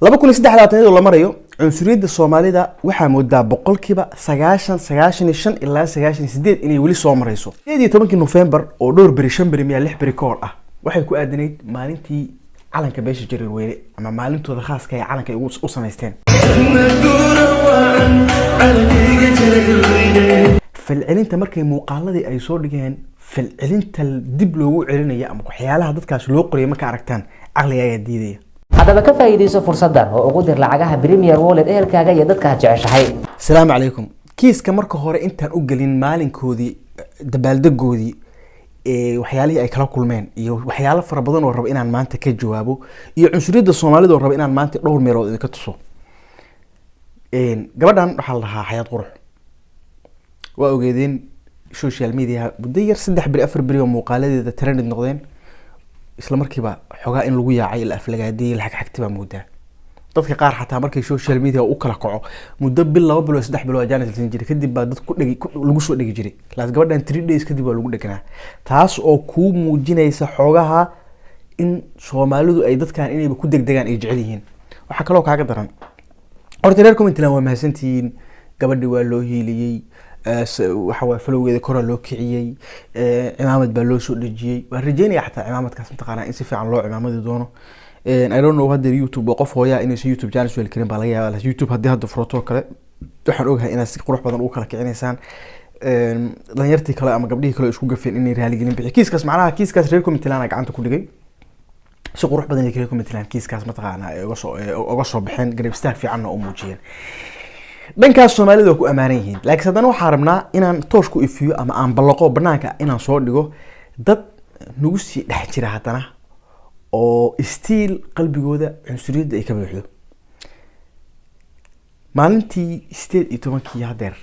2023 iyadoo la marayo, cunsuriyadda Soomaalida waxaa moodaa 90%, 95 ilaa 98 inay weli soo marayso. 18-kii Nofembar oo dhowr beri, 5 beri miya, 6 beri ka hor ah, waxay ku aadanayd maalintii calanka beesha Jareerweyne ama maalintooda khaaska ee calanka ay u samaysteen. Falcelinta markay muuqaaladii ay soo dhigeen, falcelinta dib loogu celinaya ama waxyaalaha dadkaas loo qoraya marka aragtaan, caqliga ayaa diidaya. Haddaba ka faa'iidayso fursaddan oo ugu dir lacagaha Premier Wallet ehelkaaga iyo dadka aad jeceshahay. Asalaamu calaykum. Kiiska marka hore intaan u gelin, maalinkoodii dabaaldegoodii ee waxyaalihii ay kala kulmeen iyo waxyaalo fara badan oo rabo inaan maanta ka jawaabo iyo cunsuriyadda Soomaalida oo rabo inaan maanta dhowr meelood idinka tuso. Gabadhan waxaa la dhahaa Xayaad Qurux. Waa ogeedeen social media muddo yar, 3 beri, 4 beri oo muuqaaladeeda trended noqdeen, isla markiiba xogaa in lagu yaacay, la aflagaadiyey, la xagxagti baa moodaa. Dadka qaar xataa markay social media u kala kaco, muddo bil, 2 bilood, 3 bilood ajaanis la siin jiray, kadib baa dad ku dhegi lagu soo dhegi jiray. Laakiin gabadhan 3 days kadib waa lagu dheganaa, taas oo kuu muujinaysa xoogaha in Soomaalidu ay dadkan inayba ku degdegaan ay jecel yihiin. Waxaa kaloo kaaga daran, horta reer commentland waa mahadsantihiin. Gabadhi waa loo hiiliyey, waxa waye follow-geeda koraa loo kiciyey, cimaamad baa loo soo dhejiyey. Waan rajeynaya xataa cimaamadkaas mataqaanaa in si fiican loo cimaamadi doono. I don't know hadda YouTube oo qof hooyaa inaysan YouTube channel heli karin baa laga yaabaa. Laakiin YouTube haddii hadda furato kale, waxaan ogahay inaad si qurux badan ugu kala kicinaysaan. Dhalinyartii kale ama gabdhihii kale oo isku gafeen inay raaligelin bixi. Kiiskaas macnaha kiiskaas reer commentland gacanta ku dhigay, si qurux badan ay reer commentland kiiskaas mataqaanaa ay uga soo baxeen, garab istaag fiicanna u muujiyeen. Dhankaas Soomaalida waa ku ammaanan yihiin. Laakiin haddana waxaa rabnaa inaan toosh ku ifiyo ama aan ballaqo banaanka inaan soo dhigo dad nagu sii dhex jira haddana oo still qalbigooda cunsuriyadda ay ka buuxdo. Maalintii 18-kii hadeer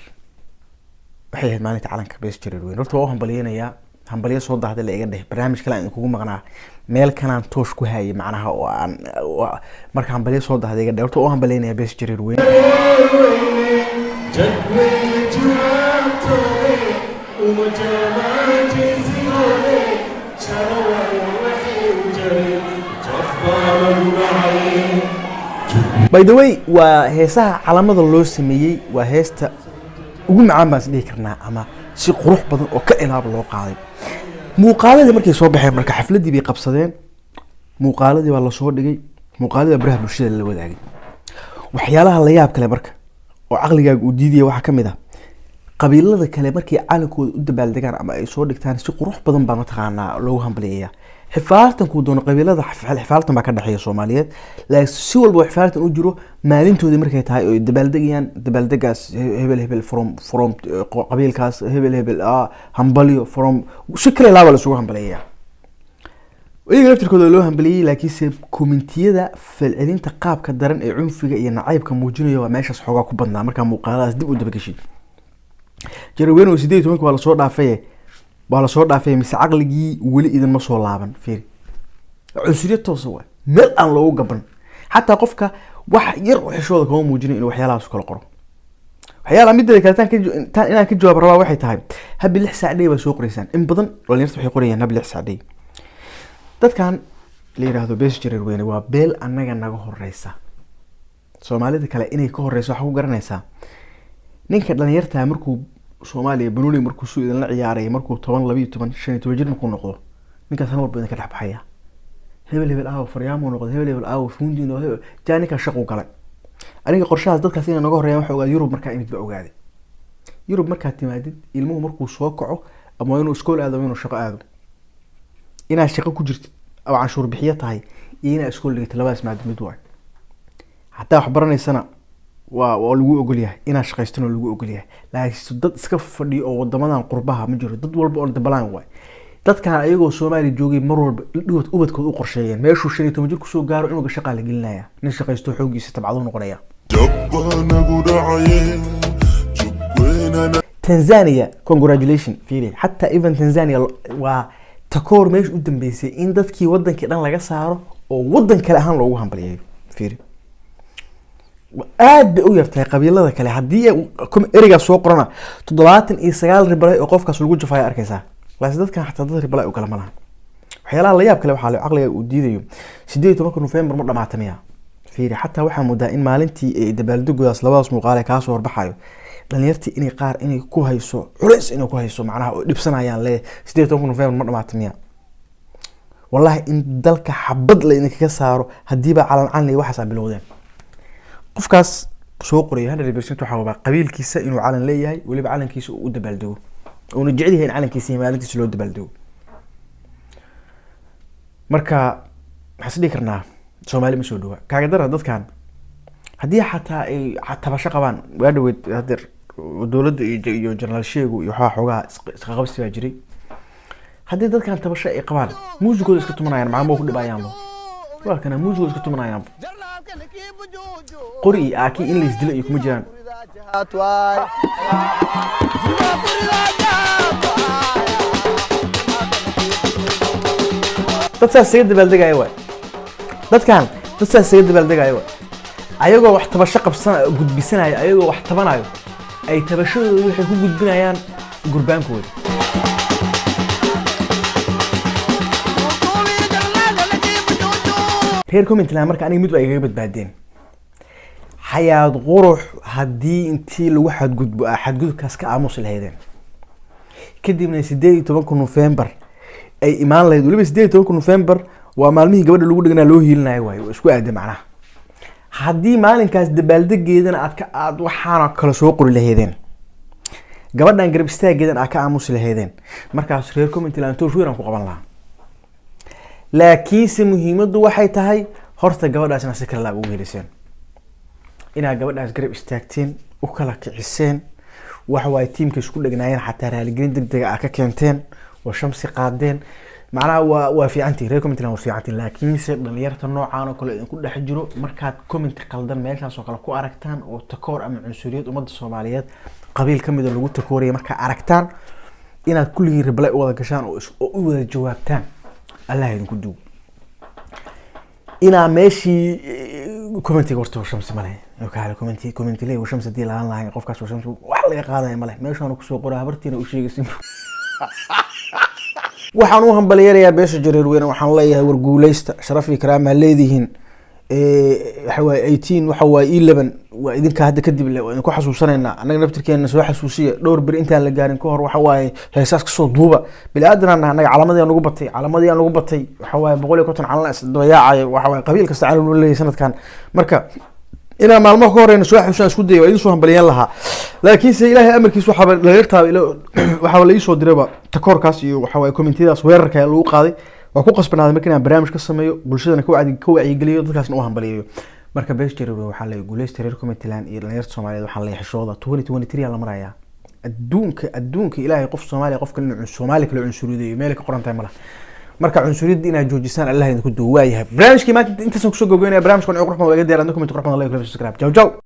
waxay ahayd maalinta calanka beesha Jareer Weyne. Horta waa u hambalyeynayaa. Hambalyo soo daahday la iga dheh. Barnaamij kale aan idinkugu maqnaa, meel kanaan toosh ku hayay macnaha oo aan marka hambalyo soo dahday iga dheh. Horta waa u hambalyeynayaa beesha Jareer Weyne. By the way, waa heesaha calamada loo sameeyey, waa heesta ugu macaan baan is dhihi karnaa ama si qurux badan oo ka ilaaba loo qaaday. Muuqaaladii markay soo baxeen, marka xafladdii bay qabsadeen, muuqaaladii baa lasoo dhigay, muuqaaladii baa baraha bulshada lala wadaagay. Waxyaalaha la yaab kale marka oo caqligaaga uu diidaya waxaa ka mid ah, qabiilada kale markay calankooda u dabaaldegaan ama ay soo dhigtaan, si qurux badan baa mataqaanaa loogu hambalyeeyaa. Xifaaltankuu doono qabiilada xifaaltan baa ka dhexeeya Soomaaliyeed, laakiin si walba oo xifaaltan u jiro, maalintoodii markay tahay oo ay dabaaldegayaan, dabaaldegaas hebel hebel from qabiilkaas hebel hebel, hambalyo from si kale laaba la isugu hambaliyeeyaa. Iyaga laftirkooda loo hambaliyey, laakiinse comment-iyada falcelinta qaabka daran ee cunfiga iyo nacaybka muujinaya waa meeshaas xoogaa ku badnaa. Markaa muuqaaladaas dib u dabageshid, Jareerweyne oo 18-ka waa lasoo dhaafaye, waa lasoo dhaafay, mise caqligii weli idinma soo laaban? Fiiri, cunsuriyad toosa waay, meel aan loogu gaban. Xataa qofka wax yar oo xishooda kama muujinayo inuu waxyaalahaas kala qoro. Waxyaalaha mideeda kale taan inaan ka jawaab rabaa waxay tahay, happy 6 saac day baa soo qoraysaan. In badan dhalinyarta waxay qorayaan happy 6 saac day. Dadkan la yiraahdo beesha Jareer Weyne waa beel annaga naga horeysa. Soomaalida kale inay ka horeyso waxaa ku garanaysaa, ninka dhalinyartaa markuu Soomaaliya banooni markuu suu idinla ciyaaraya, markuu 10, 12, 15 jir markuu noqdo, ninkaas hal walba idinka dhex baxaya. Hebel hebel aawo faryaamo noqday, hebel hebel aawo fundi noqday, hebel jaa ninkaas shaquu galay. Aniga qorshahaas dadkaas inay naga horeeyaan waxa ogaaday Yurub markaa imid ba ogaaday. Yurub markaad timaadid, ilmuhu markuu soo kaco, ama waa inuu iskool aado ama inuu shaqo aado. Inaad shaqo ku jirtid oo canshuur bixiyo tahay iyo inaad iskool dhigatid, labadaas maado mid waay. Hadaa wax baranaysana waa lagu ogol yahay, inaad shaqaystana waa lagu ogol yahay. Laakiin dad iska fadhiyo oo wadamadan qurbaha ma jiro. Dad walba on the plan waay. Dadkan ayagoo Soomaaliya joogay mar walba dhigood ubadkood u qorsheeyeen. Meeshuu 15 jir kusoo gaaro, cunuga shaqaa la gelinaya, nin shaqaysto xooggiisa tabcadu noqonaya. Jabbaanagu dhacaye jubweynana. Tanzania, congratulation. Fiiri, xataa even Tanzania waa takoor meesha u dambeysay in dadkii wadankii dhan laga saaro oo wadan kale ahaan loogu hambaliyeeyo. Fiiri, aad bay u yartahay qabiilada kale. Haddii ereygaas soo qorana, 79 reply oo qofkaas lagu jafayo arkaysaa. Laakiin dadkan xataa dad reply u kale ma laha. Waxyaalaha la yaab kale waxaa la caqliga uu diidayo, 18-ka November ma dhamaata miya? Fiiri, xataa waxaa moodaa in maalintii ay dabaaldegoodaas labadaas muuqaal ee kaasoo horbaxayo, dhalinyartii inay qaar inay ku hayso culays, inay ku hayso macnaha oo dhibsanayaan le 18-ka November ma dhamaata miya? Wallahi in dalka xabad la idinkaga saaro haddiiba calan calan iyo waxaas aa bilowdeen. Qofkaas soo qoraya 100% waxaa hubaa qabiilkiisa inuu calan leeyahay, weliba calankiisa uu u dabaaldego, uuna jecel yahay in calankiisa iyo maalintiisa loo dabaaldego. Marka waxaan is dhihi karnaa Soomaali ma soo dhawa kaaga dara. Dadkan haddii xataa ay tabasho qabaan, waa dhaweyd hadeer dowladda iyo jenaraal Sheegu iyo waxaa xoogaa isqaqabsi baa jiray. Haddii dadkan tabasho ay qabaan, muusigooda iska tumanayaan, macamo ku dhibayaanba waa kana, muusigooda iska tumanayaan, qori iyo aaki in la isdilo iyo kuma jiraan. Dad saas isaga dabaaldegaya waay dadkan, dad saas isaga dabaaldegaya waay, ayagoo wax tabasho qabsan gudbisanaya, ayagoo wax tabanayo, ay tabashadooda waxay ku gudbinayaan gurbaankooda. Reer commentland marka aniga mid ba igaga badbaadeen. Xayaad Qurux haddii intii lagu xadgudbo aa xadgudubkaas ka aamusi lahaydeen, kadibna 18-ka November ay imaan lahayd, weliba 18-ka November waa maalmihii gabadha lagu dheganaa loo hiilinayo waayo, waa isku aada macnaha. Haddii maalinkaas dabaaldegeedana aad ka aad waxaana kala soo qori lahaydeen, gabadhan garab istaageedan aad ka aamusi lahaydeen, markaas reer commentland toosh weyn aan ku qaban lahaa. Laakiinse muhiimaddu waxay tahay horta gabadhaas inaad si kale laab ugu heliseen, inaad gabadhaas garab istaagteen, u kala kiciseen, waxa waaye tiimka isku dhegnaayeen, xataa raaligelin degdega ah ka keenteen oo shamsi qaadeen, macnaha waa fiicantihin reer commentland, waa fiicantihin. Laakiinse dhalinyarta noocaan oo kale idinku dhex jiro, markaad comment qaldan meeshaas oo kale ku aragtaan oo takoor ama cunsuriyad ummadda Soomaaliyeed qabiil ka mida lagu takooraya markaa aragtaan, inaad kulligiin reply u wada gashaan oo u wada jawaabtaan, Allah idinku duwo. Inaa meeshii commentiga horta Shamsi male kaale, commenti le Shamsi hadii lahaan lahayn qofkaas oo Shamsi wax laga qaadaya male, meeshaan kusoo qoraa habartiina u sheegaysa. Waxaan u hambalyarayaa beesha Jareer Weyne. Waxaan leeyahay war guuleysta, sharaf iyo karaamaa leedihiin. Waxa waaye 18, waxa waaye 11, waa idinka hadda kadib le waa idinku xasuusanaynaa. Annaga naftirkeena soo xasuusiya dhowr beri intaan la gaarin ka hor. Waxa waaye heesaas kasoo duuba. Bini aadan aan annaga, calamadii aan ugu batay, calamadii aan ugu batay, waxa waaye 150 calan isdabayaacayo. Waxa waaye qabiil kasta calan uu leeyahay sanadkan. Marka inaan maalmo ka horeyna soo xasuusaan isku dayay, waa idin soo hambaliyeen lahaa. Laakiinse Ilaahay amarkiis waxaaba dhalinyartaaba waxaaba la iisoo dirayba takoorkaas iyo waxa waaye commentiyadaas weerarka lagu qaaday. Waa ku qasbanaaday marka inaan barnaamij ka sameeyo, bulshadana ka wacyigeliyo, dadkaasna u hambaliyeeyo. Marka beesha Jareer waxaa leeyahay guuleysta. Reer commentland iyo dhalinyarta Soomaaliyeed waxaa leeyahay xishooda. 2023 aa la marayaa. Adduunka Ilaahay qof Soomaaliya qof kale inuu Soomaali kale cunsuriyadeeyo meel ka qoran tahay malaha. Marka cunsuriyadda inaad joojisaan Allah idinku duwo. Waayahay, barnaamijkii maanta intaasaan kusoo gogoynaya. Barnaamijkan qurux badan waa iga diyaar. Comment qurux badan, like, subscribe. Ciao ciao.